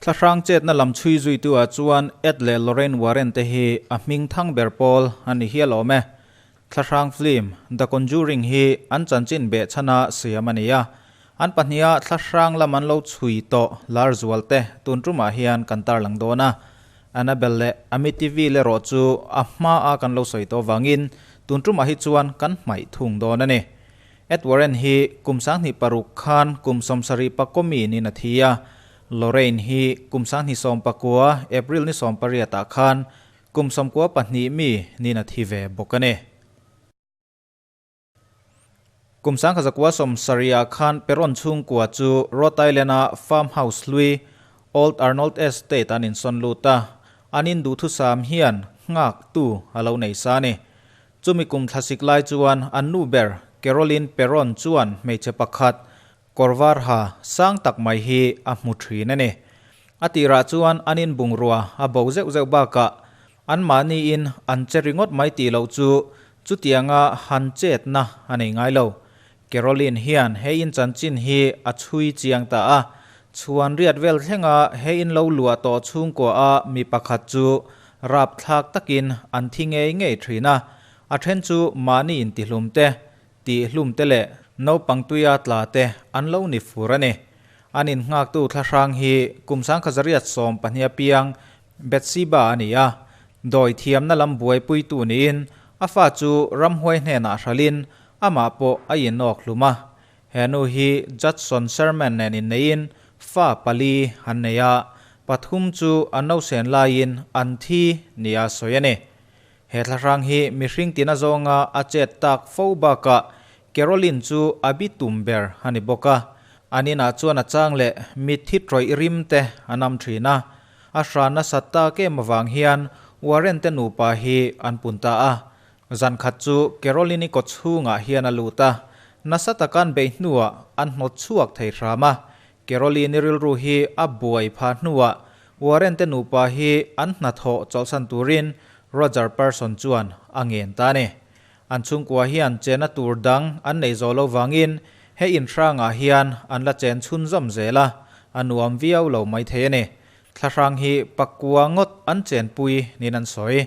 Thlahrang chetna lam chhui zuitu ah chuan Ed leh Lorraine Warren te hi a hming thang ber pawl a ni hial awm e. Thlahrang film The Conjuring hi an chanchin behchhana siam a ni a, an pahniha thlahrang lam an lo chhui tawh lar zual te tun tumah hian kan tarlang dawn a. Annabelle leh Amityville erawh chu a hma a kan lo sawi tawh vangin tun tumah hi chuan kan hmaih thung dawn a ni. Ed Warren hi kum 2006 khan kum 74 mi niin a thi a, Lorraine hi kum 2019 April ni 18 ah khan kum 92 mi niin a thi ve bawk a ni. Kum 1970 ah khan Perron chhungkua chu Rhode Island-a farm house hlui Old Arnold Estate an insawn lut a, an induhthusam hian nghaktu a lo nei sa a ni. Chumi kum thlasik lai chuan an nu ber Caroline Perron chuan hmeichhe pakhat kawr var ha sang tak mai hi a hmu thin a ni. A tirah chuan an in bungrua a bo zeuh zeuh bakah anmahniin an che ringawt mai tih loh chu chutianga han chetna a nei ngai lo. Caroline hian he in chanchin hi a chhui chiang ta a, chhuan riat vel thlenga he in lo luah tawh chhungkua a mi pakhat chu rapthlak takin an thi ngei ngei thin a, a then chu mahni intihlum te, tihhlum te leh naupang tuia tla te an lo ni fur a ni. An innghaktu thlahrang hi kum 1912 a piang Bethsheba a ni a, dawi thiamna lam buaipuitu niin a fa chu ramhuai hnenah hralhin Amah pawh a inawk hlum a, he nu hi Judson Sherman nen inneiin fa pali an nei a, pathum chu an nausen laiin an thi nia sawi a ni. He thlahrang hi mihring tina zawnga a chet tak fo bakah Caroline chu a bi tum ber a ni bawk a, an inah chuan a chang leh mitthi tawih rim te a nam thin a, a hran nasat tak em avang hian Warren te nupa hi an pun ta a, Zan khat chu Caroline-i kaw chhungah hian a lut a, nasa taka an beih hnuah an hnawt chhuak thei hram a. Caroline-i rilru hi a buai phah hnuah Warren te nupa hi an hnathawh chawlhsan turin Roger Parson chuan a ngen ta a ni. An chhungkua hian chena tur dang an nei zawh lo vangin he inhrangah hian an la chen chhunzawm zel a, a nuam viau lo maithei a ni. Thlahrang hi pakua ngawt an chenpui niin an sawi.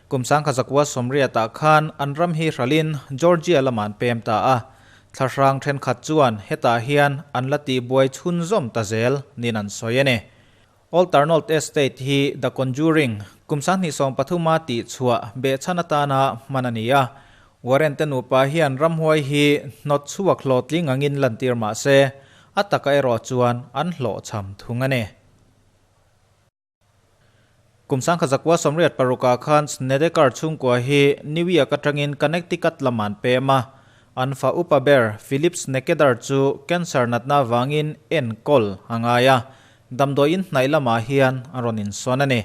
Kum 1980 ah khan an ram hi hralin Georgia lamah an pem ta a, thlahrang thenkhat chuan hetah hian an la tihbuai chhunzawm ta zel niin an sawi a ni. Old Arnold Estate hi The Conjuring kum 2013 a tihchhuah behchhan atana hman a ni a, Warren te nupa hian ramhuai hi hnawt chhuak hlawhtling angin lantir mah se, a taka erawh chuan an hlawhchham thung a ni. Kum 1986 ah khan Snedeker chhungkua hi New York atangin Connecticut lam an pem a, an fa upa ber Philip Snekeder chu cancer natna avangin enkawl a ngai a, damdawiin hnaih lamah hian a rawn insawn a ni.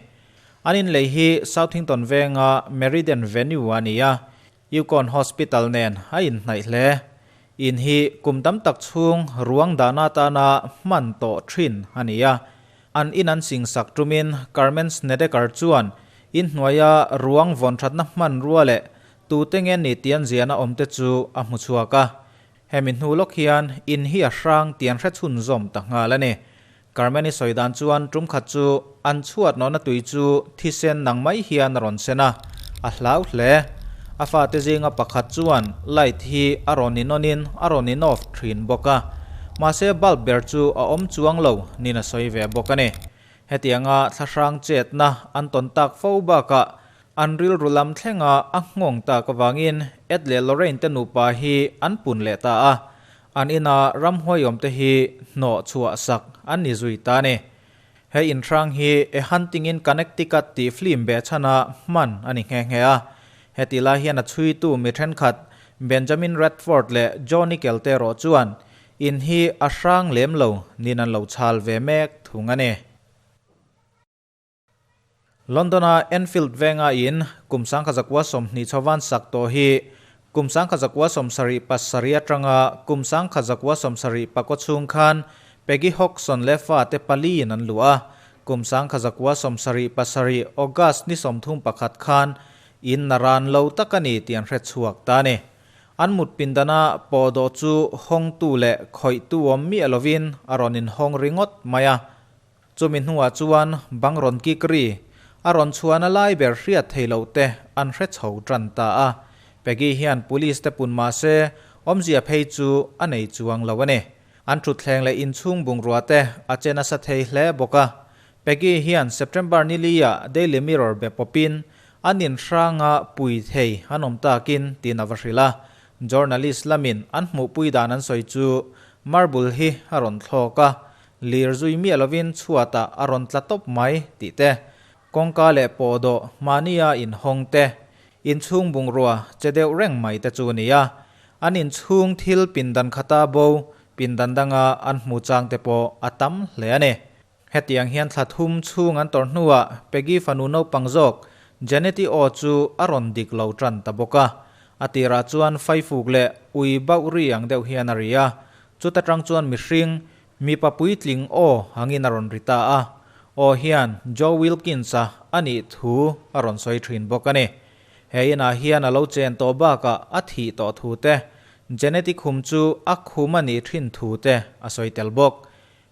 An inlei hi Southington venga Meriden Venue a ni a, UConn Hospital nen a inhnaih hle. In hi kum tam tak chhung ruang dahna atana hman tawh thin a ni a, An in an singsak tumin Carmen Snedeker chuan in hnuaia ruang vawnthatna hmanrua leh tute nge ni tian ziahna awmte chu a hmu chhuak a. Hemi hnu lawk hian in hi a hrang tian hre chhunzawm ta nghal a ni. Carmen-i sawi dan chuan tum khat chu an chhuat nawhna tui chu thisen nang mai hian a rawn sen a, a hlau hle. A fate zinga pakhat chuan light hi a rawn inawnin a rawn in off thin bawk a. Mahse bulb ber chu a awm chuang lo niin a sawi ve bawk a ni. Hetianga thlahrang chetna an tawn tak fo bakah an rilru lam thlenga a nghawng tak avangin Ed leh Lorraine te nupa hi an pun leh ta a, an ina ramhuaiawm te hi hnawh chhuah sak an ni zui ta a ni. He inhrang hi A Hunting in Connecticut tih film behchhana hman a ni nghe nghe a. Heti lai hian a chhuitu mi thenkhat Benjamin Radford leh Johnny Kelte erawh chuan in hi a hrang lem lo niin an lo chhal ve mek thung a ni. London-a Enfield venga in kum 1920 chhovan sak tawh hi kum 1977 atanga kum 1974 chhung khan Peggy Hodgson leh fate paliin an luah a, kum 1977 August ni 31 khan in naran lo tak a ni tih an hre chhuak ta a ni. An mut pindana pawhdawh chu hawngtu leh khawihtu awm miah lovin a rawn inhawng ringawt mai a. Chumi hnuah chuan bang rawn kik ri, a rawn chhuahna lai ber hriat thei loh te an hre chho tan ta a. Peggy hian police te pun mah se awmzia phei chu a nei chuang lo a ni. An thutthleng leh inchhung bungrua te a che nasa thei hle bawk a. Peggy hian September ni li-ah Daily Mirror be pawpin an inhranga pui thei an awm takin tiin a va hrilh a. Journalist lamin an hmuhpui dan an sawi chu marble hi a rawn thlawk a, lir zui miah lovin chhuatah a rawn tla tawp mai tih te, kawngka leh pawhdawh mahnia inhawng te, inchhung bungrua che deuh reng mai te chu a ni a. An inchhung thil pindan khata bo pindan danga an hmu chang te pawh a tam hle a ni. Hetiang hian thla thum chhung an tawrh hnuah Peggy fanu naupang zawk Janet-i aw chu a rawn dik lo tan ta bawk a. A tirah chuan faifuk leh ui bauh ri ang deuh hian a ri a. Chuta tang chuan mihring, mipa puitling aw angin a rawn ri ta a. Aw hian Joe Wilkins-a a nih thu a rawn sawi thin bawk a ni. He inah hian a lo chen tawh bakah a thih tawh thu te, Janet-i khum chu a khum a nih thin thu te a sawi tel bawk.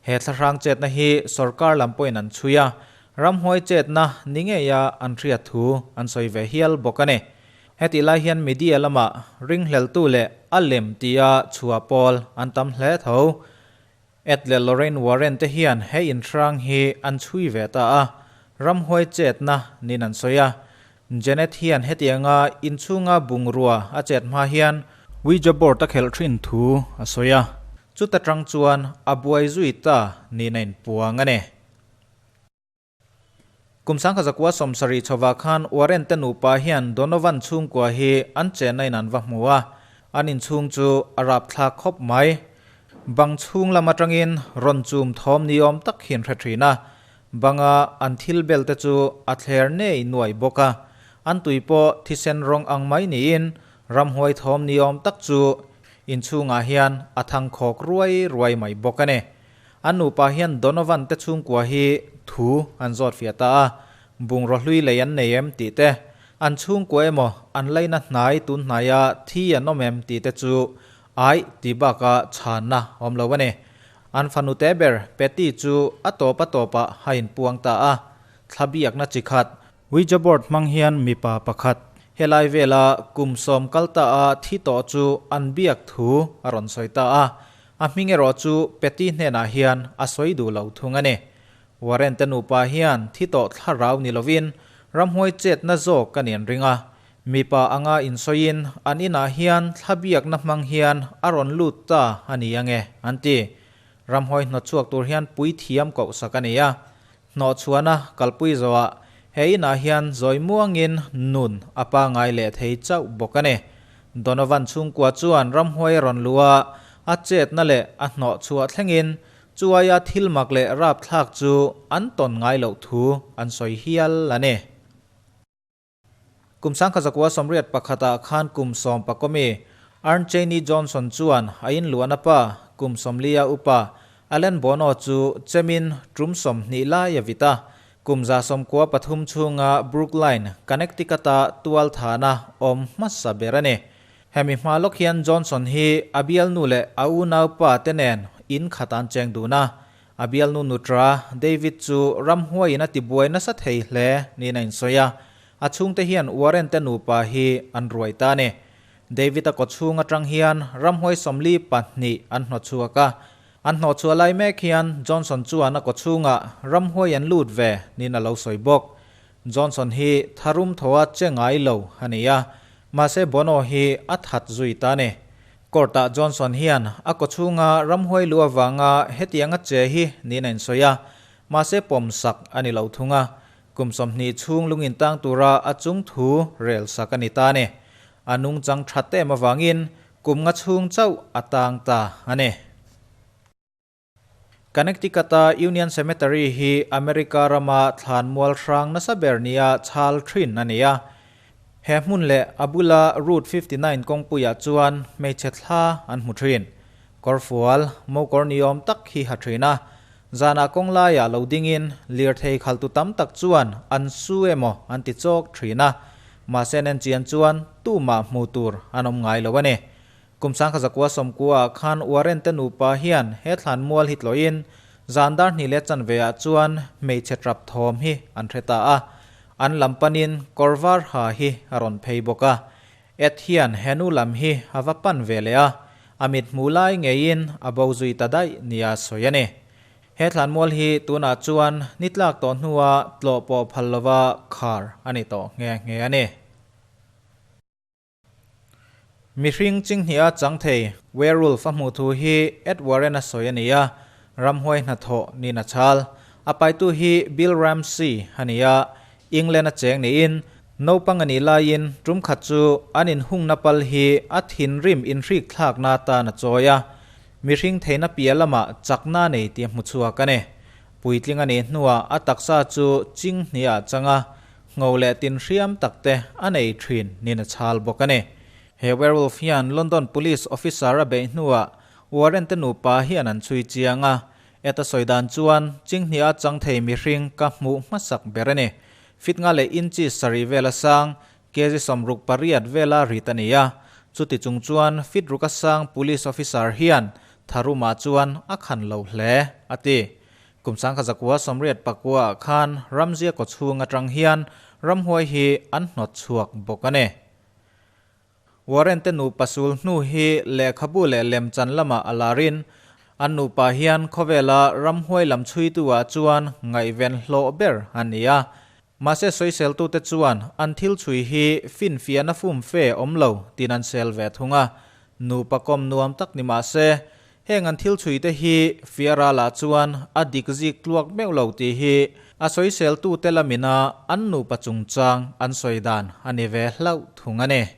He thlahrang chetna hi sorkar lam pawhin an chhui a, ramhuai chetna ni ngeia an hriat thu an sawi ve hial bawk a ni. Hetih lai hian media lamah ringhleltu leh a lem tia chhuah pawl an tam hle tho. Ed leh Lorraine Warren te hian he inhrang hi an chhui ve ta a, ramhuai chetna niin an sawi a. Janet hian hetianga inchhunga bungrua a chet hma hian Ouija board a khelh thin thu a sawi a. Chuta tang chuan a buai zui ta niin a inpuang a ni. Kum 1970 chhovah khan Warren te nupa hian Donovan chhungkua hi an chenna in an va hmu a, an inchhung chu a rapthlak khawp mai. Bang chhung lam atangin rawn chum thawm ni awm tak hi an hre thin a, banga an thil bel te chu a thler nei nuai bawk a, an tui pawh thisen rawng ang mai niin ramhuai thawm ni awm tak chu inchhungah hian a thang khawk ruai ruai mai bawk a ni. An nupa hian Donovan te chhungkua hi thu an zawt fiah ta a, bungraw hlui lei an nei em tih te, an chhungkua emaw an laina hnai tun hnaia thi an awm em tih te chu aih tih baka chhanna awm lo a ni. An fanu te ber Patty chu a tawp a tawpah a inpuang ta a, thla biakna chi khat, Ouija board hmang hian mipa pakhat helai vela kum sawm kal ta a thi tawh chu an biak thu a rawn sawi ta a, A hming erawh chu Patty hnenah hian a sawi duh lo thung a ni. Warren te nupa hian thi tawh thlarau ni lovin ramhuai chetna zawk a nen ring a. Mipa anga insawiin an inah hian thla biakna hmang hian a rawn lut ta a ni ange an ti. Ramhuai hnawtchhuak tur hian puithiam kohsak a ni a. Hnawhchhuahna kalpui zawhah he inah hian zawi muangin nun a pangai leh thei chauh bawk a ni. Donovan chhungkua chuan ramhuai a rawn luh a, a chetna leh a hnawhchhuah thlengin chuaia thil mak leh rapthlak chu an tawn ngai loh thu an sawi hial a ni. Kum 1981 ah khan kum sawm pakawmi Ern Chaney Johnson chuan a inluahna pa kum 40 a upa Allen Bono chu chemin tum 20 lai a vit a. Kum 93 chhunga Brookline, Connecticut-a tual thahna awm hmasa ber a ni. Hemi hma lawk hian Johnson hi a bialnu leh a unaupa te nen in khat an cheng dun a. A bialnu nutra David chu ramhuaiin a tibuai nasa thei hle niin a insawi a, a chhungte hian Warren te nupa hi an ruai ta a ni. David-a kawchhung atang hian ramhuai 42 an hnawtchhuak a, an hnawhchhuah lai mek hian Johnson chuan a kawchhungah ramhuai an lut ve niin a lo sawi bawk. Johnson hi tharum thaw a che ngai lo a ni a, mahse Bono hi a that zui ta a ni. Court-ah Johnson hian a kawchhunga ramhuai lu avanga hetianga che hi niin a insawi a, mahse pawmsak a ni lo thung a, kum 20 chhung lungin tang tura a chung thu rel sak a ni ta a ni. A nungchang that em avangin kum nga chhung chauh a tang ta a ni. Connecticut-a Union Cemetery hi America rama thlan mual hrang nasa ber nia chhal thin a ni a. He hmun leh a bula Route 59 kawngpuiah chuan hmeichhe thla an hmu thin. Kawrfual, mokawr ni awm tak hi ha thin a. Zanah kawng laiah lo dingin lirthei khaltu tam tak chuan an su emaw an ti chawk thin a. Mahse an enchian chuan tumah hmu tur an awm ngai lo a ni. Kum 1990 ah khan Warren te nupa hian he thlan mual hi tlawhin Zan dar hnih leh chanve ah chuan hmeichhe trap thawm hi an hre ta a, an lam panin kawr var ha hi a rawn phei bawk a. Ed hian he nu lam hi a va pan ve leh a, a mit hmuh lai ngeiin a bo zui ta daih nia sawi a ni. He thlanmual hi tunah chuan ni tlak tawh hnua tlawh pawh phal lova khar a ni tawh nghe nghe a ni. Mihring chinghnih a chang thei werewolf a hmuh thu hi Ed Warren a sawi a ni a, ramhuai hnathawh niin a chhal. A paitu hi Bill Ramsey a ni a, England a cheng niin naupang a nih laiin tum khat chu an inhungna pal hi a thinrim inhrik thlakna atan a chawi a, mihring theihna piah lamah chakna a nei tih a hmu chhuak a ni. Puitling a nih hnuah a taksa chu chinghnih ah chang a, Ngho leh tin hriam tak te a nei thin niin a chhal bawk a ni. He werewolf hian London Police officer a beih hnuah Warren te nupa hian an chhui chiang a, Ed a sawi dan chuan chinghnih a chang thei mihring ka hmuh hmasak ber a ni. Fit nga leh inchi sarih vel a sang, kg 68 vela rit a ni a, chuti chung chuan fit ruk a sang police officer hian tharumah chuan a khan lo hle, a ti. Kum sangkha zakua 89 ah khan ramzia kaw chhung atang hian ramhuai hi an hnawt chhuak bawk a ni. Warren te nupa sul hnu hi lehkhabu leh lemchan lamah a larin an nupa hian khawvela ramhuai lam chhuitu ah chuan ngaihven hlawh ber a ni a. Mahse sawiseltute chuan an thil chhui hi finfiahna fumfe awm lo tiin an sel ve thung a. Nupa kawm nuam tak ni mahse Heng an thil chhuite hi fiahralah chuan a dik zik tluak meuh lo tih hi a sawiseltute lamina an nupa chungchang an sawi dan a ni ve hlauh thung a ni.